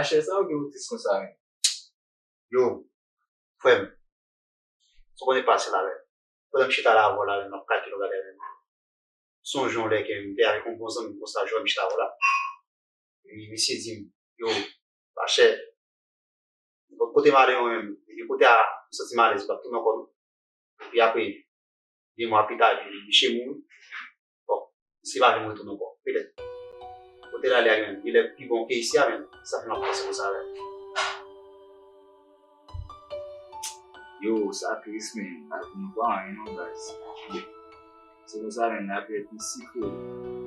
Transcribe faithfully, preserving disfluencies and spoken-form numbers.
Achè, sa ou gen ou tris konsa menm? Yo, frè m, sa w konnen pase la menm. Pandan m chita la avè w la menm, m ap kalkile w gade menm. Sonje yon lè ke m te avèk yon bon zanmi m konsa, jwenn m chita avè w la. Epi misye di m, yo, pa chè. Nenpòt kote m ale mwen menm, epi kote a, m santi m alèz, m ap tounen ankò non. Epi apre, de mwa pita, epi misye mouri. Bon, misye pa janm retounen ankò. Petèt. Kote l ale a menm, genlè pi bon ke isi a menm. Sa fè m ap panse konsa menm. Yo, sa tris, men. Al pou nou pa anyen non, baz. Se konsa, men, lapè pi sifre.